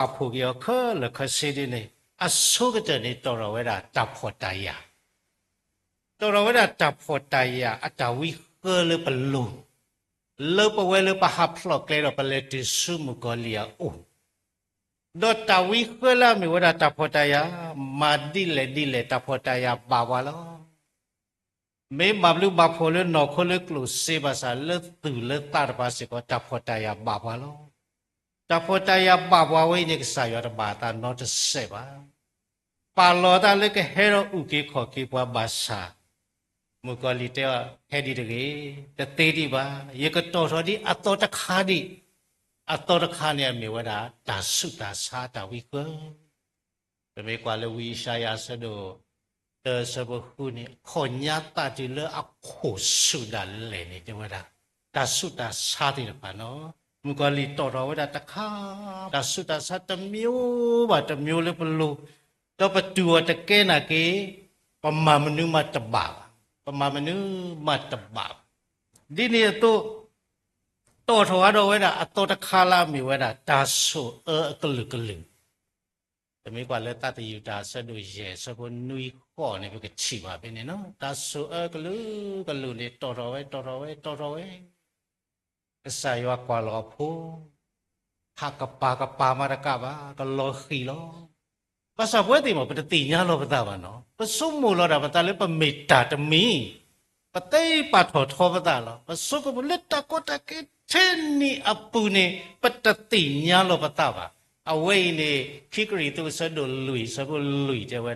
ပာ်ဖှိၣ်က့ၤအီၤခဲလၢာ်ခဲဆ့ဒ်န့ၣ် အဆိကတၢၢ်န့ၣ် တီၣ်ထီၣ်ဝဲဒၣ်တၢ်ဖှီၣ်တၢ်ယာ်, တီၣ်ထီၣ်ဝဲဒၣ်တၢ်ဖှီၣ်တၢ်ယာ်အတၢ်ဝံဃၢလၢပလိၤ, လၢပဝဲလၢပဟးဖျိးကျဲဒီး ပလဲၤတုၤဆူမုၣ်ကီၤလံၢ်အအိၣ်, ဒီးတၢ်ဝံဃၢလၢအမ့ၢ်ဝဲဒၣ်တၢ်ဖှီၣ်တၢ်ယာ်, မၤဒ်လဲၣ်ဒ်လဲၣ် တၢ်ဖှီၣ်တၢ်ယာ်ဘၣ်ပှၤလီၤ. မ့ၢ်ဘၣ်ဘျုးဘၣ်ဖှိၣ်လၢနီၢ်ခိလၢကျိၣ်စ့ဘၣ်ဆၣ် လၢသူၣ်လၢသးတဖၣ်စ့ၢ်ကီး တၢ်ဖှီၣ်တၢ်ယာ်ဘၣ်ပှၤလီၤ. တၢ်ဖှီၣ်တၢ်ယာ်ဘၣ်ပှၤဝဲအံၤန့ၣ် ကစၢ်ယွၤတဘၣ်အသးနီတစဲးဘၣ်. ပာ်လီၤသးလၢကဟဲဒီးအုၣ်က့ၤခီၣ်က့ၤပှၤဘၣ်ဆၣ်, မုၣ်ကီၤလံၢ်တဲအီၤ ဟဲဒံးတဂ့ၤ, တသ့ဒံးဘၣ်, ယကတီၣ်ထီၣ်ဒံးအသီတခါဒံး, အသီတခါန့ၣ်အမ့ၢ်ဝဲဒၣ် တၢ်ဆူးတၢ်ဆါတၢ်ဝံဃၢ ပမ့ၢ်ကွၢ်လၢဝံယၡါယၤအဆၢဒိၣ်တၢအဆၢဖိဃုန့ၣ် အခီၣ်ညါသးတုၤလၢအခိၣ်ဆူၣ်ဒၣ်လဲာ်န့ၣ် တဲဝဲဒၣ် တၢ်ဆူးတၢ်ဆါသ့ၣ်တဖၣ်နီၤ. မုၣ်ကီၤလံၢ်တီၣ်ထီၣ်ဝဲဒၣ်တခါ, တၢ်ဆူးတၢ်ဆါတမျိုးဘၣ်တမျိုးလၢပလိၤ, ဒီးပတူၢ်အီၤတကဲနာ်က့, ပမၤမနုၤမးတဘၣ်ဘၣ်, ပမၤမနုၤမးတဘၣ်ဘၣ်. ဒ်န့ၣ်အသိး တီၣ်ထီၣ်အါထီၣ်ဝဲဒၣ်အသီတခါလၢအမ့ၢ်ဝဲဒၣ် တၢ်ဆိၣ်အၢအကလုာ်ကလုာ် ပမ့ၢ်ကွၢ်လၢသးသယုၢ်တၢ်အဆၢဒိၣ်ယဲၢ်အဆၢဖိနွံဃိးန့ၣ် ပကထံၣ်ဘၣ်ဖဲန့ၣ်နီၤ, တၢ်ဆိၣ်အၢကလုာ်ကလုာ်န့ၣ် တီၣ်ထီၣ်ဝဲ တီၣ်ထီၣ်ဝဲ တီၣ်ထီၣ်ဝဲ. ကစၢ်ယွၤကွၢ်လီၤအဖိ, ဟးကပၤကပၤမးတကးဘၣ်, ကလီၤဃံၤလီၤ. ဘၣ်ဆၣ်ပဝဲသ့ၣ်မး ပတသ့ၣ်ညါလီၤပသးဘၣ်နီၤ, ပဆိကမိၣ်လီၤဒၣ်ပသးလၢပမ့ၢ်တၢ်တမံၤ, ပသ့ပာ်ထီၣ်ထီပသးလီၤ. ပဆိကမိၣ်လၢတၢ်ကီတၢ်ခဲထဲန့ၣ်အပူၤန့ၣ် ပတသ့ၣ်ညါလီၤပသးဘၣ်. အဝဲအံၤန့ၣ် ခံကရံၣ်သူးအဆၢဒိၣ်လွံၢ်အဆၢဖိလွံၢ်တဲဝဲ